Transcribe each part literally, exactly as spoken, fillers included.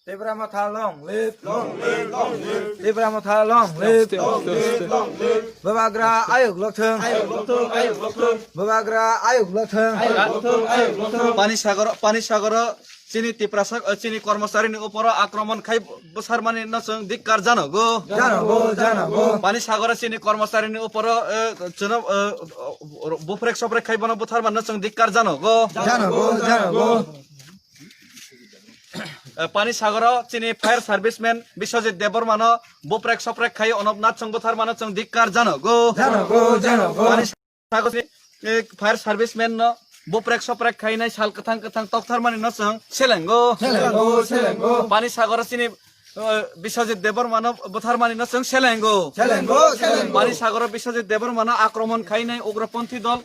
Tipra Motha long live. Long live, long live. Tipra Motha long live. Aste, aste, aste. Bubagra ayuk lokthung. Ayuk lokthung, ayuk lokthung. Bubagra ayuk lokthung. Ayuk lokthung, ayuk lokthung. Pani Sagor, Pani Sagor chini Tiprasa, eh, chini kormochari ni uporo akromon khai bwsarmani no chwng dikkar janogo. Janogo, janogo. Pani Sagor chini kormochari ni uporo, eh, chwno, eh, buprek soprek khai bono butharmani no chwng dikkar janogo. Janogo, janogo. Eh, Pani Sagoro chini fire serviceman Biswajit Debbarmano buprek soprek khai onopnath chwng butharmano chwng dikkar janogo. Janogo, janogo. Pani Sagoro chini, eh, fire serviceman no buprek soprek khainai sal kwthang kwthang toktharmani no chwng selengo. Selengo, selengo. Pani Sagoro chini, eh, Biswajit Debbarmano butharmani no chwng selengo. Selengo, selengo. Pani Sagoro Biswajit Debbarmano akromon khainai ugroponthi dol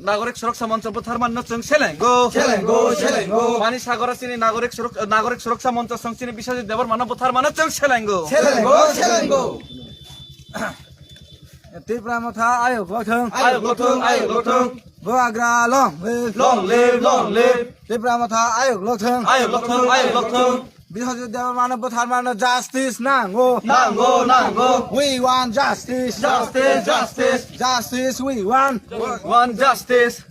Nagorik Suroksa Moncho butharmani no chwng selengo. Selengo, selengo. Pani Sagoro chini Nagorik Surok-, Nagorik Suroksa Moncho chwng chini Biswajit Debbarmano butharmano chwng selengo. Selengo, selengo. Tipra Motha ayuk lokthung. Ayuk lokthung, ayuk lokthung. Bubagra long live. Long live, long live. Tipra Motha ayuk lokthung. Ayuk lokthung, ayuk lokthung. Biswajit Debbarmano butharmano justice nango. Nango, nango. We want justice. Justice, justice. Justice we want. One justice.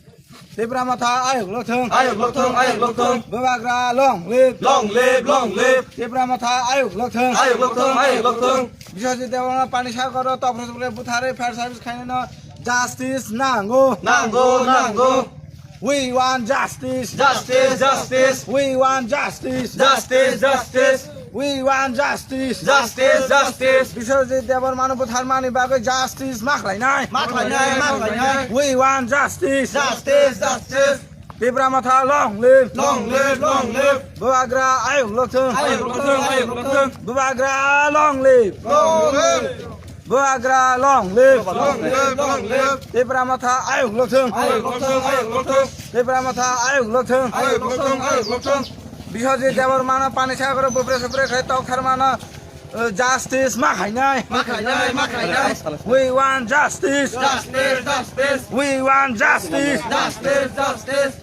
Tipra Motha ayuk lokthung. Ayuk lokthung, ayuk lokthung. Bubagra long live. Long live, long live. Tipra Motha ayuk lokthung. Ayuk lokthung, ayuk lokthung. Biswajit Debbarma Pani Sagoro topre topre buthare fire service khainano justice nango. Nango, nango. We want justice. Justice, justice. We want justice. Justice, justice. We want justice. Justice, justice. Biswajit Debbarmano butharmani bagwi justice ma khlainai. Ma khlainai, ma khlainai. We want justice. Justice, justice. Tipra Motha long live. Long live, long live. Bubagra ayuk lokthung. Ayuk lokthung, ayuk lokthung. Bubagra long live. Long live. Bubagra long live. Long live, long live. Tipra Motha ayuk lokthung. Ayuk lokthung, ayuk lokthung. Tipra Motha ayuk lokthung. Ayuk lokthung, ayuk lokthung. Biswajit Debbarmano Pani Sagoro bupre supre khai toktharmano, uh, justice ma khainai. Ma khainai, ma khainai. We want justice. Justice, justice. We want justice. Justice, justice.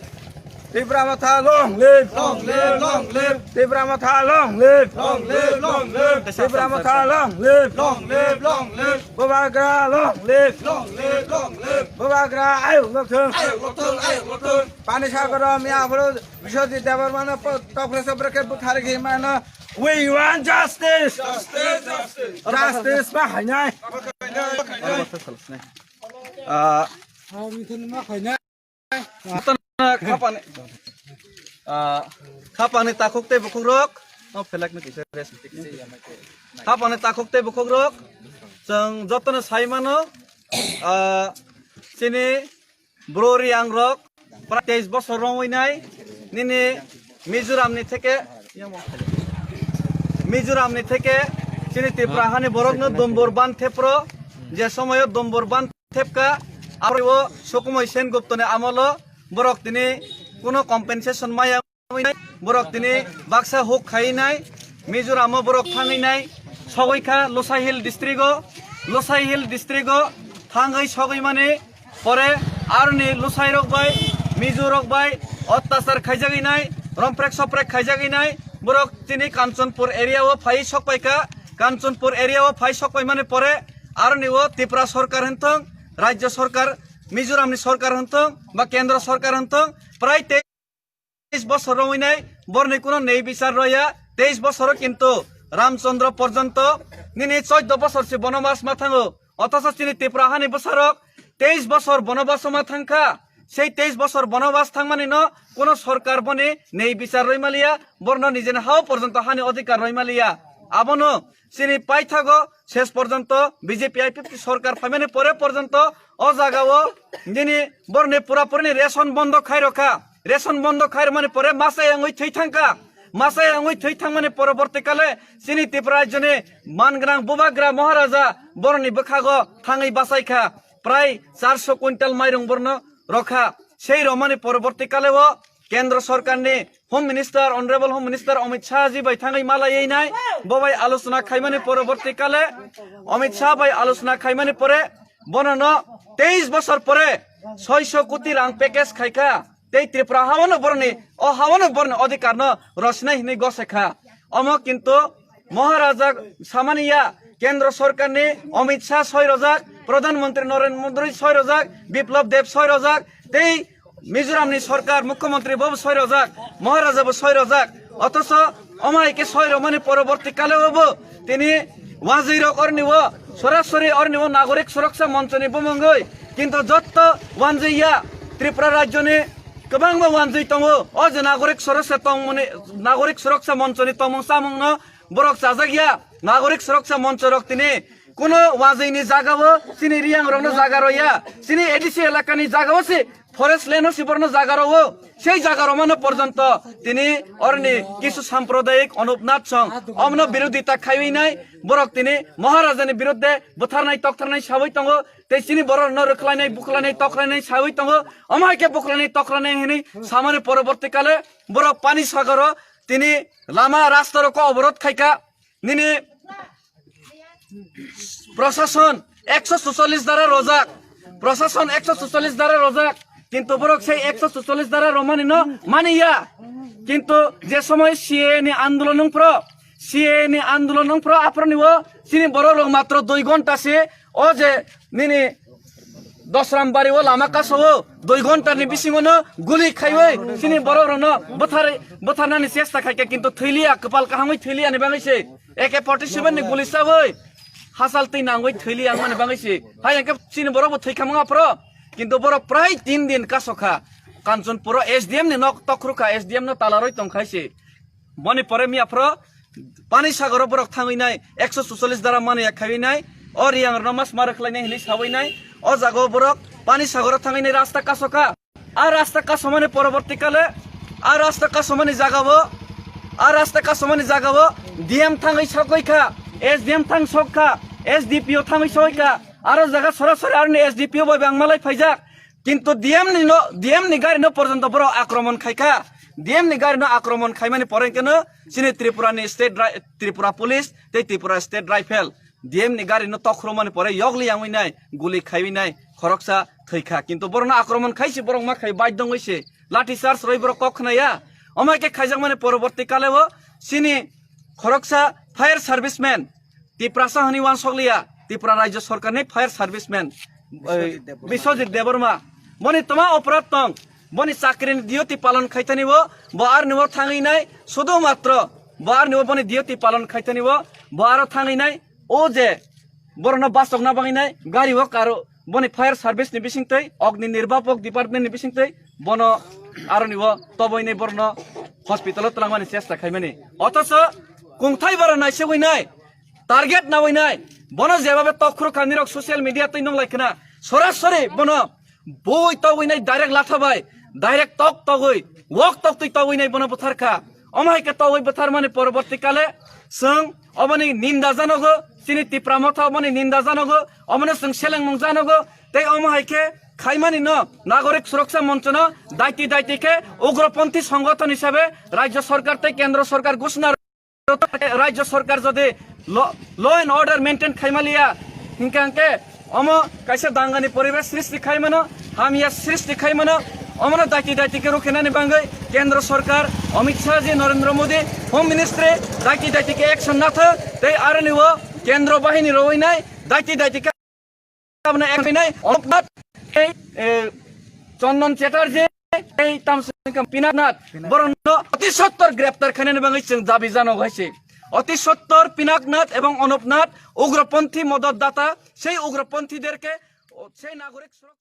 Tipra Motha long live. Long live, long live. Tipra Motha long live. Long live, long live. Tipra Motha long live. Long live, long live. Bubagra long live. Long live, long live. Bubagra ayuk lokthung. Ayuk lokthung, ayuk lokthung. Pani Sagoro miya phuru Biswajit Debbarmano po-, topre sopre khe buthar ghi mano. We want justice. Justice, justice. Justice ma khainai. Ah, Khapani, ah, khapani takhuk tei bukhukrok, no, phelak ni kisa rest. Khapani takhuk tei bukhukrok, chwng jotono sai mano, ah, chini bro Riang rok prai teis bosor romwi nai, nini Mizoram ni theke, Mizoram ni theke chini Tripura hani borok no Dumbur Bandh thepro, je somoyo Dumbur Bandh thepka, aro o Sukumoi Sengupta ni amolo borok tini kuno compensation maya, borok tini baksa huk khai nai, Mizoram o borok thangwi nai, sogwi kha Lushai Hill district o, Lushai Hill district o thangwi sogwi mani pore aroni Lushai rok bai, Mizo rok bai ottachar khaijagwi nai, romprek soprek khaijagwi nai, borok tini Kanchanpur area o phai sokpai kha, Kanchanpur area o phai sokpai mani pore aroni o Tripura sorkar hwn thung, Rajya sorkar, Mizoram ni sorkar hwn thung ba Kendra sorkar hwn thung, prai teis bosor romwi nai borni kuno nei bichar roya, teis bosor o kintu Ramchandra porjonto nini choddo bosor se bonomas ma thango, othocho chini Tripura hani bwsarok teis bosor bonobaso ma thangkha, sei teis bosor bonobas thangmani no kuno sorkar boni nei bichar roi maliya, borno nijeni hao porjonto hani odhikar roi maliya, abono chini paithago ses porjonto B J P I P F T sorkar phaimani pore porjonto o jagao nini borni pura purini ration bondo khai rokha. Ration bondo khai rwmani pore masa yangwi thwi thangkha. Masa yangwi thwi thangmani poroborti kale chini Tripura rajyoni man gwnang Bubagra Maharaja boroni bwkhago thangwi bachai kha. Prai charso quintal mairung borno rokha. Sei romani poroborti kale o Kendra sorkarni Home Minister, Honorable Home Minister Amit Shah ji bai thangwi malaiwi nai, bo bai alochona khaimani poroborti kale, Amit Shah bai alochona khaimani pore, bono no teis bosor pore soiso koti rang package khaikha, tei Tripura hawano boroni, o hawano boroni odhikar no rosnai hinwi gose kha. Omo kintu Maharaja samani ya, Kendra Sorkar ni Amit Shah soi rojak, Pradhan Mantri Narendra Modi soi rojak, Biplab Deb soi rojak, tei Mizoram ni Sorkar Mukhyamantri bo soi rojak, Maharaja bo soi rojak. Othocho omo hai khe soi romani poroborti kale o bo tini wanjwi rok orni o sorasori orni o Nagorik Suraksa Moncho ni bumungwi, kintu jotto wanjwi ya Tripura rajyo ni kwbangma wanjwi tongo. O je Nagorik Suraksa tongmani, Nagorik Suraksa Moncho ni tongmung chamung no borok chajak ya, Nagorik Suraksa Moncho rok tini kuno wanjwi ni jaga o chini Riyang rok no jaga rw ya, chini A D C elaka ni jaga o se forest land o se borno jaga rw o, sei jaga rw mano porjonto tini orni kisu sampradayik Anupnath song omno birodita khaiwi nai, borok tini Maharaja ni birudde butharnai toktharnai sawi tongo, tei chini borok no rwkhlainai bukhlainai tokhlainai sawi tongo, omo hai khe bukhlainai tokhlainai hinwi samani poroborti kale borok Pani Sagaro tini lama rasta rok oborot khaika. Nini prosason ekso suchallis dara rojak, prosason ekso suchallis dara rojak, kintu borok sei ekso suchallis dara romani no mani ya. Kintu je somoy C A A ni andolon wng phro, C A A ni andolon wng phro, aphro ni o chini borok rok matro dui ghonta se o je nini Dosram bari o lama kaso o dui ghonta ni bisingo no guli khaiwi chini borok rok no buthar, butharnani chesta khaikha, kintu thwiliya, kwpal kahangwi thwiliya ni bagwi se. A K forty seven ni guli chawi hachal twi nangwi thwili ang mani bagwi se. Hai hwnkhe chini borok bo thwi kha mung aphro. Kintu borok prai tin din kasokha. Kanchanpur o S D M ni nok tokhru kha, S D M no talarwi tong khai se. Boni pore miya phro Pani Sagaro borok thangwi nai, ekso suchallis dara mani ya khaiwi nai. O Riyang rok no mas mar khlai nai hinwi sawi nai. O jaga o borok Pani Sagaro thangwi nai rasta kasokha. A rasta kasomani poroborti kale, a rasta kasomani jaga o, a rasta kasomani jaga o D M thangwi sokoi kha, S D M thang sok kha, S D P O thangwi sokoi kha, aro jaga sorasori aroni S D P O bai bangmalai phaijak. Kintu D M ni no, D M ni gari no porjonto borok akromon khai kha. D M ni gari no akromon khaimani pore khe no chini Tripura ni state ri-, Tripura Police tei Tripura State Rifle D M ni gari no tokhormani pore yokli yangwi nai, guli khaiwi nai, khoroksa thwi kha. Kintu borokno akromon khai se, borok ma khai baidhongwi se, lathi charge rwi borok kok khna ya. Omo hai khe khaijakmani poroborti kale o chini khoroksa fire serviceman, Tiprasa hwnwi uansok liya, Tripura Rajya Sorkarni fire serviceman, Biswajit Debbarma. Biswajit Debbarma. Boni toma oporad tong, boni chakrini duty palon khaithani o, bo arni o thangwi nai, sudu matro, bo arni o boni duty palon khaithani o, bo aro thangwi nai, o je borokno bachokna bagwi nai gari o karo boni fire service ni bisingtwi, Agni Nirbapok department ni bisingtwi bono aroni o tobwi nai borokno hospital o twlangmani chesta khaimani. Othocho kungthai bara naisugwi nai, target nawi nai, bono jebabe tokhru kha nirok social media twi nonglai khna, sorasori bono bui togwi nai direct latha bai, direct tok togwi, wok tok twi togwi nai bono buthar kha. Omo hai khe togwi butharmani poroborti kale chwng oboni ninda janogo, chini Tipra Motha oboni ninda janogo, omono chwng selengmung janogo, tei omo hai khe khaimani no Nagorik Suraksa Moncho no daiti daiti khe ugroponthi songothon hisabe Rajya Sorkar tei Kendra Sorkar ghoshona Rajya Sorkar jodi lo-, law and order maintain khaimaliya, hinkhe angkhe omo kaisa dangani poribesh srishti khaimano, hamya srishti khaimano, omono daiti daiti khe rukhinani bangwi Kendra Sorkar, Amit Shah ji, Narendra Modi, Home Ministry daiti daiti khe action nathok, tei aroni o Kendra bahini rowinai daiti daiti khe Tabna eknai Omnath, tei, eh, Chandan Chatterjee, tei tamsongkha Pinaknath, borokno oti sottor greptar khainani bagwi chwng dabi jano hai se. Oti sottor Pinaknath ebong Omnath ugroponthi modot data, sei ugroponthi derke, o, sei nagorik surok-